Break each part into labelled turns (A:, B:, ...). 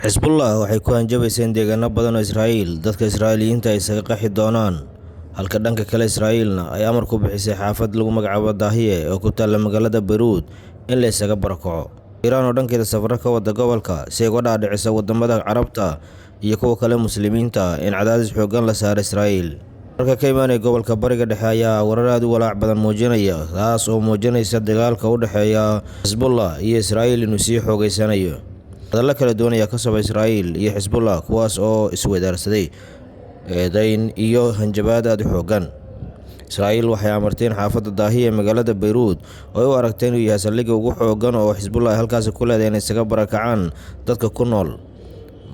A: Xisbullah waxay ku hanjabaysaa in deegaano badan oo Israa'iil dadka Israa'iiliyiinta ay isaga qaxi doonaan, halka dhanka kale Israa'iilna ay amar ku bixisay xaafad lagu magacaabo Daahiye oo ku taalla magaalada Bayruud in la isaga barakaco. Iiraan oo dhankeeda safarro ka wada gobolka si ay uga dhaadhiciso waddamada Carabta iyo kuwa kale Muslimiinta in cadaadis xooggan la saaro Israa'iil. Wararka ka imaanaya gobolka Bariga Dhexe ayaa warar aad u walaac badan muujinaya, taas oo muujinaysa dagaalka u dhexeeya Xisbullah iyo Israa'iil inuu sii xoogeysanayo. Hadallo kala duwan ayaa ka socda Israa'iil iyo Xisbullah, kuwaas oo isweydaarsaday eedayn iyo hanjabaad aad u xooggan. Israa'iil waxay amartay in xaafadda Daahiye ee magaalada Bayruud oo ay u aragtay inuu yahay saldhigga ugu xooggan oo Xisbullah ay halkaasi ku leedahay inay isaga barakacaan dadka ku nool.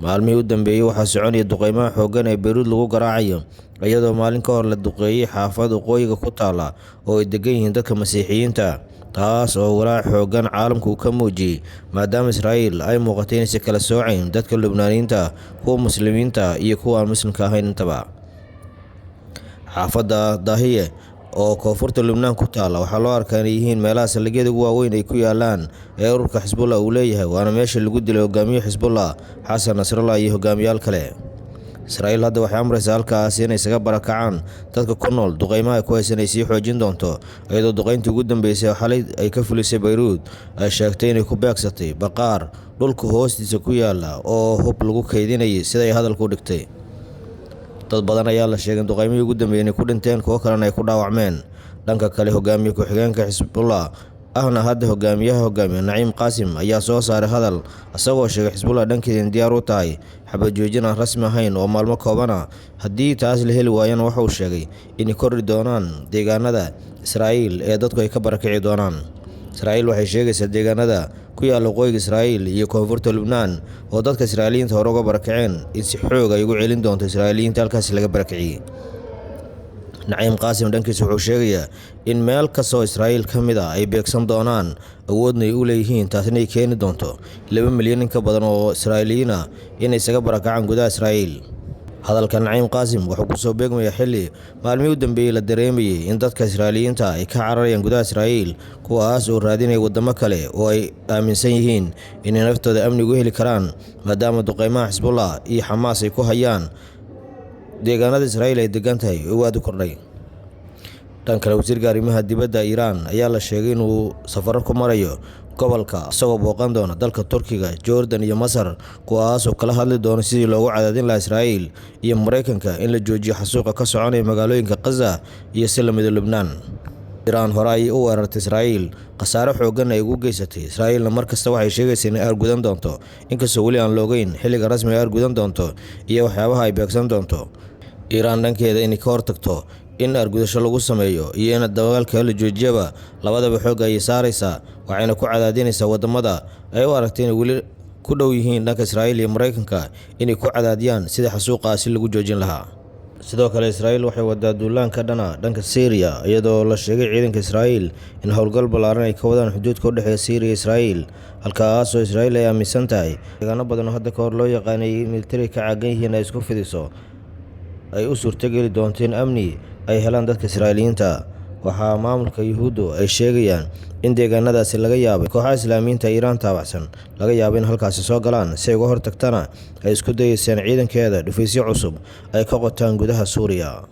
A: Maalmihii u dambeeyey waxaa soconaya duqeymaha xooggan ee Bayruud lagu garaacayo, iyadoo maalin ka hor la duqeeyey xaafad waqooyiga ku taalla oo ay degan yihiin dadka Masiixiyiinta, taas oo walaac xooggan caalamku uu ka muujiyey, maadaama Israa'iil ay muuqatay inaysan kala soocayn dadka Lubnaaniyiinta, kuwa Muslimiinta iyo kuwa aan Muslimka ahayn intaba. Xaafadda Daahiye oo koonfurta Lubnaan ku taalla waxaa loo arkaa inay yihiin meelaha saldhigyada ugu waaweyn ay ku yaalaan ee ururka Xisbullah uu leeyahay, waana meesha lagu dilay hogaamiye Xisbullah Xasan Nasrallah iyo hogaamiyaal kale. Israa'iil hadda waxay amraysaa halkaasi inay isaga barakacaan dadka ku nool, duqeymaha ay ku haysan ay sii xoojin doonto, iyadoo duqeyntii ugu dambeysay oo xalay ay ka fulisay Bayruud ay sheegtay inay ku beegsatay baqaar dhulka hoostiisa ku yaala oo hub lagu kaydinayay, sida ay hadalka u dhigtay. Dad badan ayaa la sheegay in duqeymihii ugu dambeeyey inay ku dhinteen, kuwo kalena ay ku dhaawacmeen. Dhanka kale, hogaamiye ku-xigeenka Xisbullah ahna hadda hogaamiyaha hogaamiye Naciim Qaasim ayaa soo saaray hadal isagoo sheegay Xisbullah dhankeeda in diyaar u tahay xabad joojin aan rasmi ahayn oo maalmo kooban ah. Haddii taas la heli waayana, waxa uu sheegay inay kordhi doonaan deegaanada Israa'iil ee dadku ay ka barakici doonaan. Israa'iil waxay sheegaysaa deegaanada ku yaalla waqooyiga Israa'iil iyo koonfurta Lubnaan oo dadka Israa'iiliyiinta hore uga barakaceen in si xoog ay ugu celin doonto Israa'iiliyiinta halkaasi laga barakiciyey. Naciim Qaasim dhankiisa wuxuu sheegayaa in meel kastoo Israa'iil ka mid ah ay beegsan doonaan, awoodna ay u leeyihiin, taasina ay keeni doonto 2 milyan in ka badan oo Israa'iiliyiin ah inay isaga barakacaan gudaha Israa'iil. Hadalka Naciim Qaasim wuxuu kusoo beegmayaa xilli maalmihii u dambeeyey la dareemayey in dadka Israa'iiliyiinta ay ka cararayaan gudaha Israa'iil, kuwaas oo raadinaya waddamo kale oo ay aaminsan yihiin inay naftooda amni ugu heli karaan, maadaama duqeymaha Xisbullah iyo Xamaas ay ku hayaan deegaanada Israa'iil ay degan tahay oo aad u kordhay. Dhan kale, wasiirka arrimaha dibadda Iiraan ayaa la sheegay inuu safarro ku marayo gobolka, isagoo booqan doona dalka Turkiga, Jordan iyo Masar, kuwaas oo kala hadli doona sidii loogu cadaadin lahaa Israa'iil iyo Maraykanka in la joojiyo xasuuqa ka soconaya magaalooyinka Khaza iyo si lamida Lubnaan. Iiraan hore ayay u weerartay Israa'iil, khasaare xooggan ay ugu geysatay. Israa'iilna mar kasta waxay sheegaysaa inay aargudan doonto, inkastoo weli aan loogeyn xilliga rasmiga ay aargudan doonto iyo waxyaabaha ay beegsan doonto. Iiraan dhankeeda inay ka hortagto in aargudasho lagu sameeyo iyo in dagaalka la joojiyaba labadaba xoogga ayay saaraysaa, waxayna ku cadaadinaysaa waddamada ay u aragtay inay weli ku dhow yihiin dhanka Israa'iil iyo Maraykanka inay ku cadaadiyaan sidii xasuuqaasi lagu joojin lahaa. Sidoo kale, Israa'iil waxay wadaa duulaan ka dhana dhanka Siiriya, iyadoo la sheegay ciidanka Israa'iil in howlgal ballaaran ay ka wadaan xuduudka u dhexeeya Siiriya iyo Israa'iil, halkaasoo Israa'iil ay aaminsan tahay deegaano badan oo hadda ka hor loo yaqaanay militari ka caagan yihiin ay isku fidiso ay u suurtogeli doonto in amni ay helaan dadka Israa'iiliyiinta. Waxaa maamulka Yuhuuddu ay sheegayaan in deegaanadaasi laga yaabay kooxaha Islaamiyiinta Iiraan taabacsan laga yaabo in halkaasi soo galaan, si ay uga hortagtana ay isku dayeyseen ciidankeeda dhufaysyo cusub ay ka qotaan gudaha Suuriya.